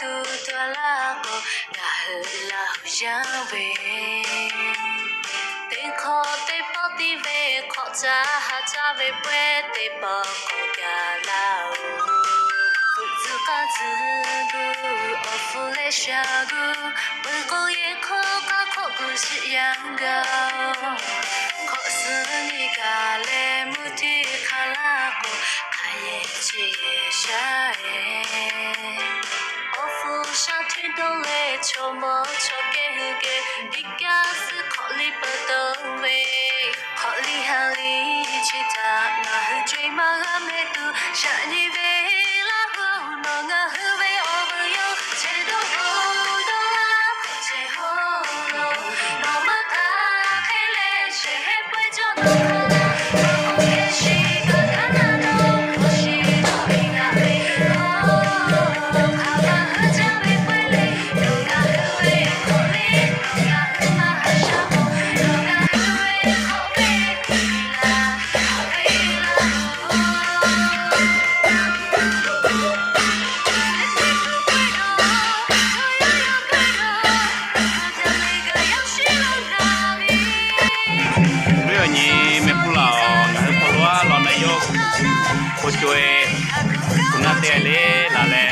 tuˬ taˍ laˇ k'o, ngaˬ hui Laˇ huˍ yaˇ ve teˇ hk'awꞈ teˇ pawˆ tiˇ ve hk'awꞈ caˇ ha caˇ ve pawehˇ teˇ pawˆ k'awꞈ gaˬ laˇ-oˬ. Peuˬ tcuh k'aˇ tcuh tuˬ awˬ hpu leh sha gu, peuˬ k'o yehˬ hk'oˆ k'aˇ hk'awꞈ kuˬ shiˍ yaˇ gaˬ-oˬ. Hk'awꞈ suhˍ nyi gaˬ leh mvuhˇ tiˇ hk'a laˇ k'o, hk'a yehˬ chi yehˬ shaˉ-e. Awˬ hpu shaˉ hteˇ dawˇ leh chaw mawˇ chaw kehˉ hui geh, biˇ kaˇ suhˉ hk'awꞈ liˇ peuˬ tawˆ ve, hk'awꞈ liˇ ha liˇ chi htaꞈ ngaˬ hui co-e maˇ g'a meh tuˬ, shaꞈ nyi ve Laˇ huˍ-oˬ, nawˬ ngaˬ hui ve awˬ vuiˬ yoˬ. Chehˇ dawˇ gu dawˇ laˇ hpehꞈ chehˇ hoˉ lo, nawˬ maˇ hk'aˬ hk'e leh shehˍ hpehˇ pawehˇ cawˇ nawˬ hk'aˬ, nawˬ k'oˆ hk'e shiˍ kaꞈ kaꞈ na nawˬ hk'aw shiˍ dawˇ ve ngaˬ ve, hk'aˬ ma hui caˇ ve pawehˇ le, nawˬ ngaˬ hui ve hk'awꞈ le, nawˬ ngaˬ hui maˇ haꞈ shaˉ k'o, nawˬ ngaˬ hui ve hk'awꞈ ve laˬ ve laˬ-oˬ. မ့ၢ်awˬ nyi mehˆ hpuˇ laˬ-oˬ, ngaˬ hui hk'aw lo aˉ law na yawˇ k'o co-e, kuˬ naˆ te le laˬ le.